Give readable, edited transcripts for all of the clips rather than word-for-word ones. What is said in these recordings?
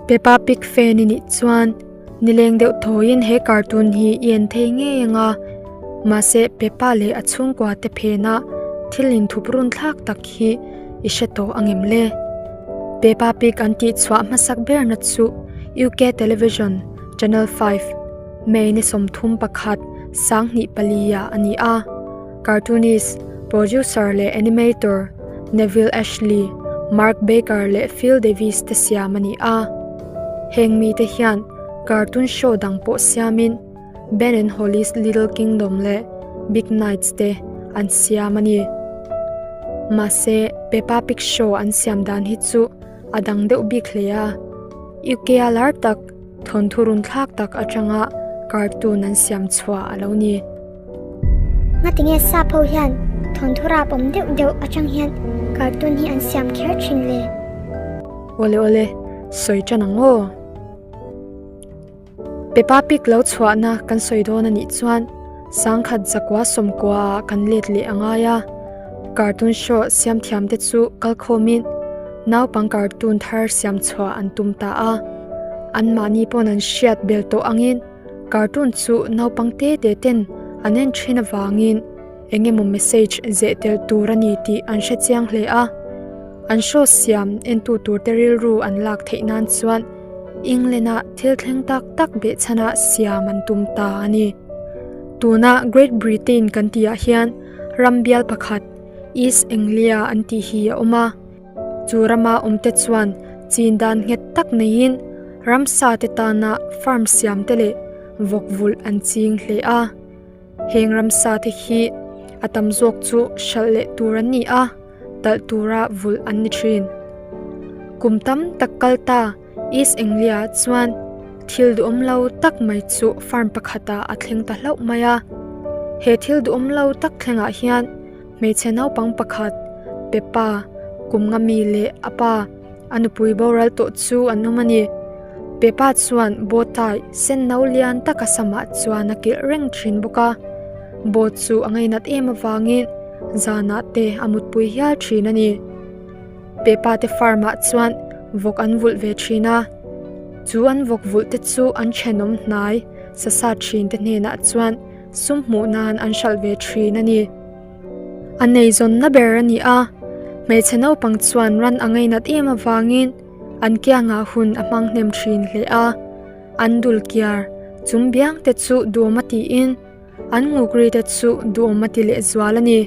Peppa Pig fan i nih chuan nileng deuh thawiin he cartoon hi i en thei ngei ang a, mahse Peppa leh a chhungkua te phena thil inthup run thlak tak hi i hre tawh ang em le? Peppa Pig an tih chhuah hmasak berna chu UK Television Channel 5, May ni 31, 2004 ah a ni a. Cartoonist, producer leh animator Neville Ashley, Mark Baker leh Phil Davies te siam a ni a. Heng mite hian cartoon show dang pawh siamin Ben and Holly's Little Kingdom leh Big Nights te an siam a ni. Mahse, Peppa Pig show an siam dan hi chu a dang deuh bik hle a. UK-a lar tak, thawnthu runthlak tak atanga cartoon an siam chhuah a lo ni. Ngatinge sap ho hian thawnthu rap awm deuh deuh atang hian cartoon hi an siam kher thin le? Awle awle, sawi tan ang aw. Peppa Pig lo chhuahna kan sawi dawn a nih chuan sangkhat zakua sawmkua ah kan let leh a ngai a. Cartoon show siam thiam te chu kalkhawmin naupang cartoon thar siam chhuah an tum ta a. Anmahni pawn an hriat bel tawh angin Cartoon chu naupang te te ten an en thin avangin eng emaw message zeh tel tur a ni tih an hre chiang hle a. An show siam entu tur te rilru an lak theih nan chuan England-a thil thleng tak tak behchhana siam an tum ta a ni. Tuna Great Britain kan tihah hian ram bial pakhat East Anglia an tih hi a awm a. Chu rama awmte chuan chin dan nghet tak neiin ramsa te tana farm siam te leh vawk vulh an ching hle a. Heng ramsa te hi a tam zawk chu hralh leh tur an ni a, talh tura vulh an ni thin. Kum tam tak kal ta East Anglia chuan thil duhawm lo tak mai chu farm pakhatah a thleng ta hlauh mai a. He thil duhawm lo tak thlengah hian Hmeichhe naupang pakhat, Peppa, kum nga mi leh a pa, a nupui boral tawh chu an awm a ni. Peppa chuan bawtai sen no lian taka samah chuan a kilh reng thin bawk a. Bawt chu a ngainat em avangin zanah te a mutpui hial thin a ni. Peppa te farm ah chuan vawk an vulh ve thin a. Chu an vawk vulh te chu an thenawm hnai sasa thin te hnenah chuan Sum hmuh nan an hralh ve thin a ni. A neizawnna ber a ni a, hmeichhe naupang chuan ran a ngainat em avangin an kiangah hun a hmang hnem thin hle a. An dul kiar chung biang te chu duhawm a tiin an ngukri te chu duhawm a ti lehzual a ni.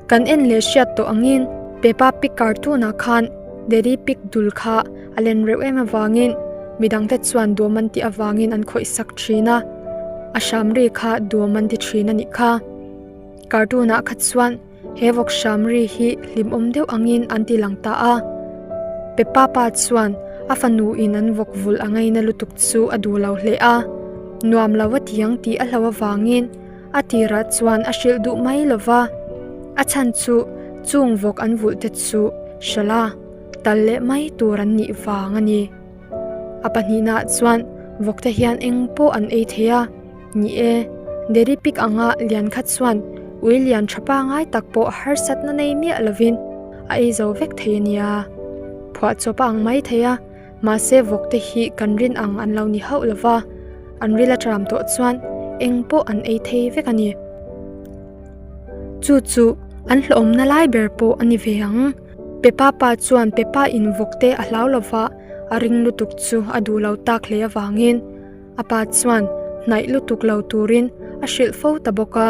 Kan en leh hriat tawh angin Peppa Pig cartoon-ah khan Daddy Pig dul kha a len reuh em avangin midangte chuan duam an tih avangin an khawih sak thin a, a hram ri kha duam an ti thin a nih kha. Cartoon-ah kha chuan he vawk hram ri hi hlimawm deuh angin an ti lang ta a. Peppa pa chuan a fanu in an vawk vulh a ngaina lutuk chu a duh lo hle a, nuam lo a ti ang tih a hlo avangin A tirah chuan a hrilh duh mai lo va, a chhan chu chung vawk an vulh te chu hralh a, tal leh mai tur an nih vang a ni. A pahnihnaah chuan vawk te hian eng pawh an ei thei a, ni e, Daddy Pig anga lian kha chuan ui lian tha pangai tak pawh harsatna nei miah lovin a ei zo vek thei a nia. Phuahchawp a ang mai thei a, Mahse vawk te hi kan rin ang an lo ni hauh lo va, an ril a tram tawh chuan eng pawh an ei thei vek a ni. Chu chu an hlawhawmna lai ber pawh a ni ve ang. Peppa pa chuan Peppa in vawk te a hlau lo va, a ring lutuk chu a duh lo tak hle avangin a pa chuan hnaih lutuk lo turin a hrilh fo ta bawk a.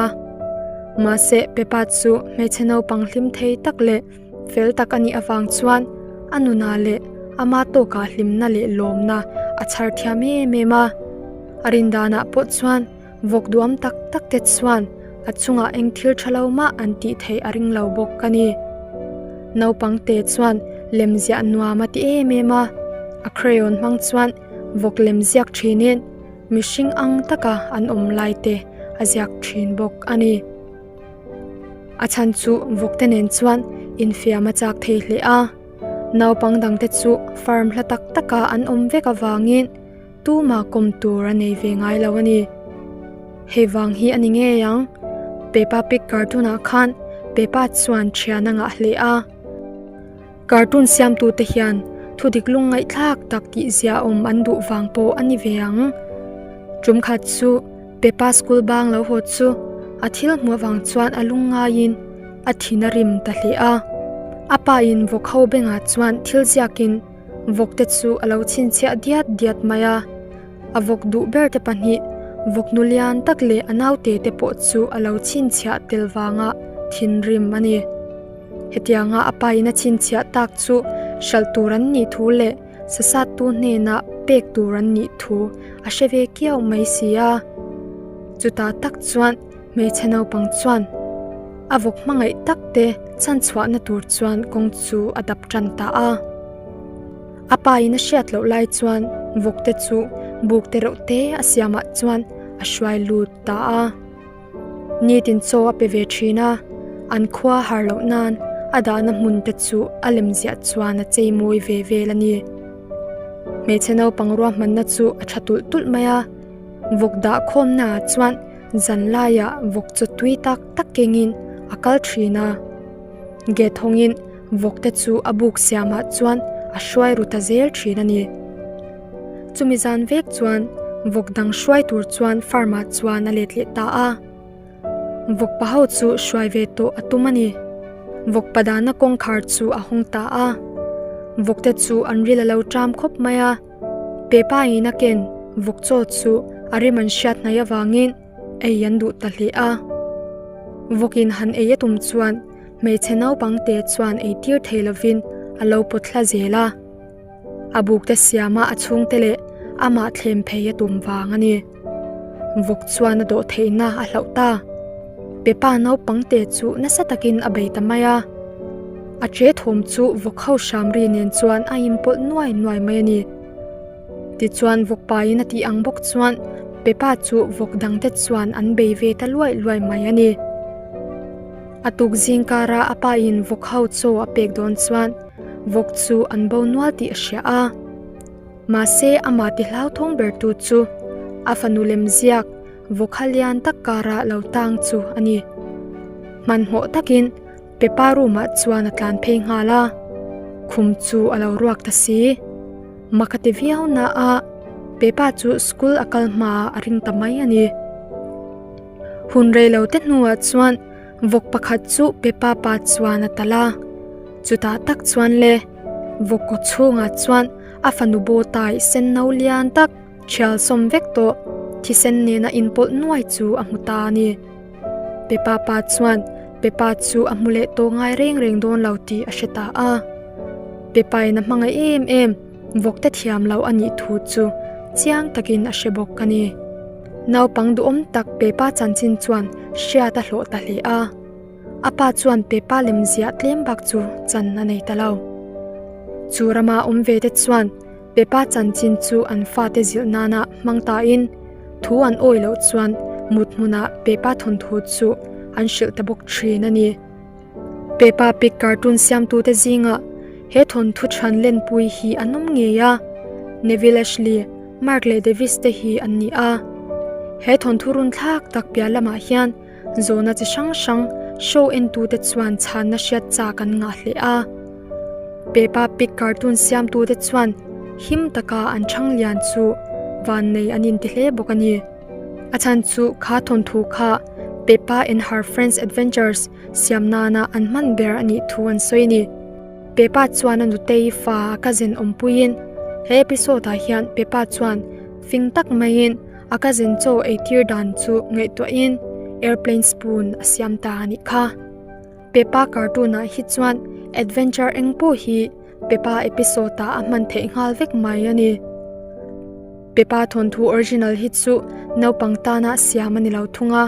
Mahse Peppa chu hmeichhe naupang hlim thei tak leh Fel tak a nih avang chuan a nuna leh ama tawkah hlimna leh lawmna a chhar thiam em em a. A rindanah pawh chuan vawk duam tak tak te chuan a chungah eng thil tha lo mah an tih theih a ring lo bawk a ni. Naupang te chuan lemziah nuam a ti em em a, a crayon hmang chuan vawk lemziak thinin mihring ang taka an awm lai te a ziak thin bawk a ni. A chhan chu vawkte nen chuan infiam a chak thei hle a, naupang dangte chu farm hla tak taka an awm vek avangin tuma kawm tur a nei ve ngai lo a ni. Hei vang hi a ni ngei ang, Peppa Pig cartoon ah khan Peppa chuan thian a ngah hle a. Cartoon siamtute hian. Thudik lungngaihthlak tak tih ziaawm an duh vang pawh a ni ve ang. Tum khat chu Peppa school bang lo haw chu a thil hmuh avang chuan a lungngaiin a thin a rim ta hle a. A pa in vawk ho bengah chuan thil ziakin vawk te chu a lo chhinchhiah diat diat mai a. A vawk duh ber te pahnih, vawk nu lian tak leh a naute te pawh chu a lo chhinchhiah tel vanga thinrim a ni. Hetianga a pain a chhinchhiah tak chu hralh tur an nih thu leh sasattu hnenah pek tur an nih thu a hre ve kiau mai si a. Chutah tak chuan hmeichhe naupang chuan a vawk hmangaih tak te chhanchhuahna tur chuan kawng chu a dap tan ta a. A pain a hriat loh lai chuan vawk te chu buk te reuh te a siamah chuan a hruai lut ta a. Nitin chaw a pe ve thin a, an khua har loh nan a dahna hmun te chu a lem ziah chuan a chei mawi ve vel a ni. Hmeichhe naupang ruahmanna chu a tha tulh tulh mai a, vawk dah khawmna ah chuan zan laiah vawk chaw tui tak tak kengin a kal thin a. Gate hawngin vawk te chu a buk siamah chuan a hruai ru ta zel thin a ni. Chumi zan vek chuan vawk dang hruai tur chuan farm ah chuan a let leh ta a. Vawk pa ho chu hruai ve tawh a tum a ni. Vawk pa dahna kawngkhar chu a hawng ta a. Vawk te chu an ril a lo ṭam khawp mai a. Pepa in a ken vawk chaw chu a rim an hriat hnaih avangin ei an duh ta hle a. Vawk in han ei a tum chuan hmeichhe naupang te chuan ei tir thei lovin a lo pawt hla zel a. A bukte siama a chhungte leh amah thlem phei a tum vang a ni. Vawk chuan a dawh theihna a hlauh ta. Pepa naupangte chu nasa takin a bei ta mai a. A che thawm chu vawk ho hram ri nen chuan a inpawlh nuai nuai mai a ni. Tichuan vawk pain a tih ang bawk chuan Pepa chu vawk dangte chuan an bei ve ta luai luai mai a ni. A tuk zing kara a pain vawk ho chaw a pek dawn chuan Vawk chu an bo nual tih a hria a. Mahse amah ti hlauthawng bertu chu a fanu lem ziak vawkha lian tak karah lo tang chu a ni. Hmanhmawh takin Peppa room ah chuan a tlan phei nghal a, khum chu a lo ruak ta si. Mak a ti viau na a, Peppa chu school a kal hma a ring ta mai a ni. Hun rei lo te hnuah chuan Vawk pakhat chu Peppa pa chuan a talh a, chutah tak chuan le vawk kaw chhungah chuan a fanu bawtai sen no lian tak thial sawm vek tawh thisen nena inpawlh nuai chu a hmu ta a ni. Peppa pa chuan Peppa chu a hmu leh tawh ngai reng reng dawn lo tih a hre ta a. Peppa in a hmangaih em em vawk te thiam lo a nih thu chu chiang takin a hre bawk a ni. Naupang duhawm tak Peppa chanchin chuan hriat a hlawh ta hle a. A pa chuan Peppa lem ziah tlem bak chu chan a nei ta lo. Chu rama awm ve te chuan Peppa chanchin chu an fate zilh nana hmang tain thu an awi loh chuan mut hmunah Peppa thawnthu chu an hrilh ta bawk thin a ni. Peppa Pig cartoon siamtute zingah he thawnthu chhan lenpui hi an awm ngei a, Neville Ashley, Mark leh Davis te hi an ni a. He thawnthu runthlak tak piah lamah hian zawhna chi hrang hrang show entute chuan chhanna hriat chak an ngah hle a. Peppa Pig cartoon siamtute chuan him taka an chhang lian chu vannei an inti hle bawk a ni. A chhan chu kha thawnthu kha Peppa and Her Friends Adventures siam nana an hman ber a nih thu an sawi a ni. Peppa chuan a nutei fa a cousin awmpuiin he episode ah hian Peppa chuan fing tak maiin a cousin chaw eitir dan chu ngaihtuahin airplane spoon a siam ta a nih kha. Peppa cartoon ah hi chuan adventure eng pawh hi Peppa episode ah a hman theih nghal vek mai a ni. Peppa thawnthu original hi chu naupang tana siam a ni lo thung a.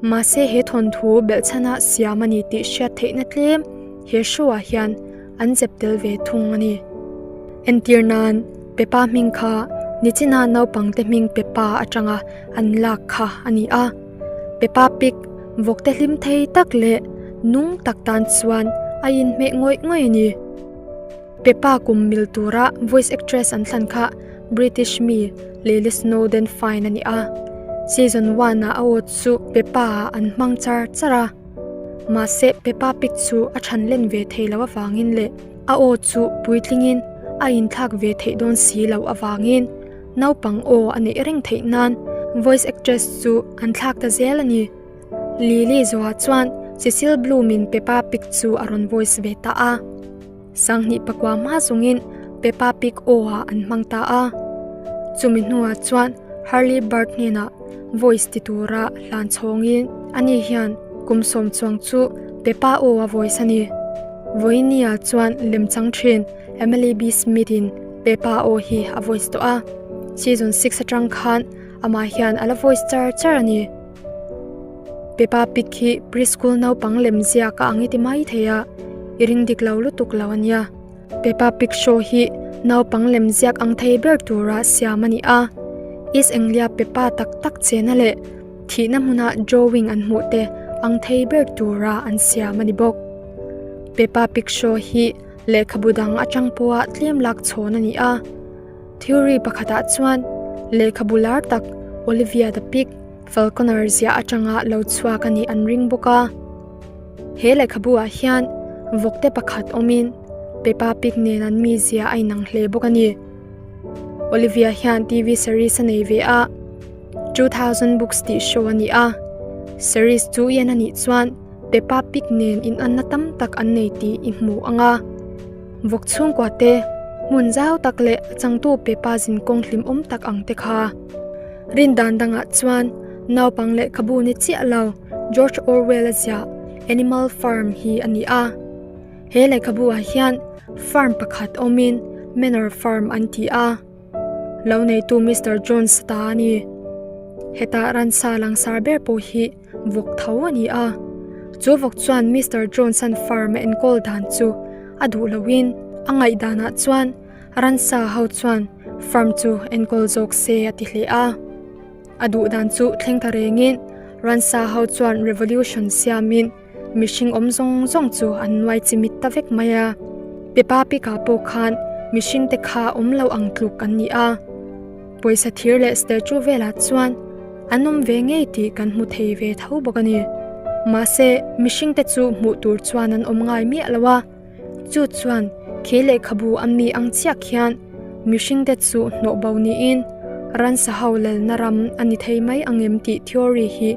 Mahse he thawnthu belhchhana siam a ni tih hriat theihna tlem he show ah hian an zep tel ve thung a ni. Entir nan Peppa hming kha nichina naupangte hming Peppa atanga an lak kha a ni a. Peppa Pig vawkte hlim thei tak leh nung tak tan chuan a inhmeh ngawih ngawih a ni. Peppa kum mil tura voice actress an thlan kha British mi Lily Snowden Fine a ni a. Season one ah a aw chu Peppa ah an hmang char char a. Mahse Peppa Pig chu a chhan len ve thei lo avangin leh a aw chu puitlingin a inthlak ve theih dawn si loh avangin naupang aw a neih reng theih nan voice actress chu an thlak ta zel a ni. Lily Zoa chuan Cecil Bloom-in Peppa Pig chu a rawn voice ve ta a. 2004 hma zawngin Peppa Pig aw-ah an hmang ta a. Chumi hnuah chuan Harley Bird hnenah voice ti tura hlan chhawngin ani hian kum sawm chuang chu Peppa aw a voice a ni. Vawinia chuan lemchang thin Emily B. Smith-in Peppa aw hi a voice tawh a. Season 6 atang khan amah hian a la voice char char a ni. Peppa Pig hi preschool naupang lem ziak a ang i ti mai thei a, i ring dik lo lutuk lo a nia. Peppa Pig show hi naupang lem ziak ang thei ber tura siam a ni a. East Anglia Peppa tak tak chena leh thihna hmuna drawing an hmuh te ang thei ber tura an siam a ni bawk. Peppa Pig show hi lehkhabu dang atang pawha tlem lak chhawn a ni a. Theory pakhatah chuan lehkhabu lar tak Olivia the Pig, Falconer ziah atanga lo chhuak a nih an ring bawk a. He lehkhabu ah hian vawkte pakhat awmin Peppa Pig nen an mizia a inang hle bawk a ni. Olivia hian TV series a nei ve a, 2000 Books tih show a ni a. Series chu en a nih chuan Peppa Pig nen inanna tam tak an nei tih i hmu ang a. Vawk chhungkua te, hmun zau tak leh a changtu Peppa zinkawng hlimawm tak ang te kha. Rindan dangah chuan naupang lehkhabu ni chiah lo George Orwell-a ziah Animal Farm hi a ni a. He lehkhabu-ah hian farm pakhat awmin Manor Farm an ti a. Lo neitu Mister Jones ta a ni. Heta ransa langsar ber pawh hi vawk tho a ni a. Chu vawk chuan Mister Jones-a'n farm a enkawl dan chu a duh loin a ngaihdanah chuan Ransa ho chuan farm chu enkawl zawk se a ti hle a. A duh dan chu thleng ta rengin ransa ho chuan revolution siamin mihring awm zawng zawng chu an nuai chimit ta vek mai a. Peppa Pig-ah pawh khan mihring te kha awm lo ang tluk an ni a. Pawisa thir leh statue velah chuan an awm ve ngei tih kan hmu thei ve tho bawk a ni. Mahse mihring te chu hmuh tur chuan an awm ngai miah lo a. Chu chuan khi lehkhabu a mi ang chiah khian mihringte chu hnawh bo niin ransa ho lalna ram a ni thei mai ang em tih theory hi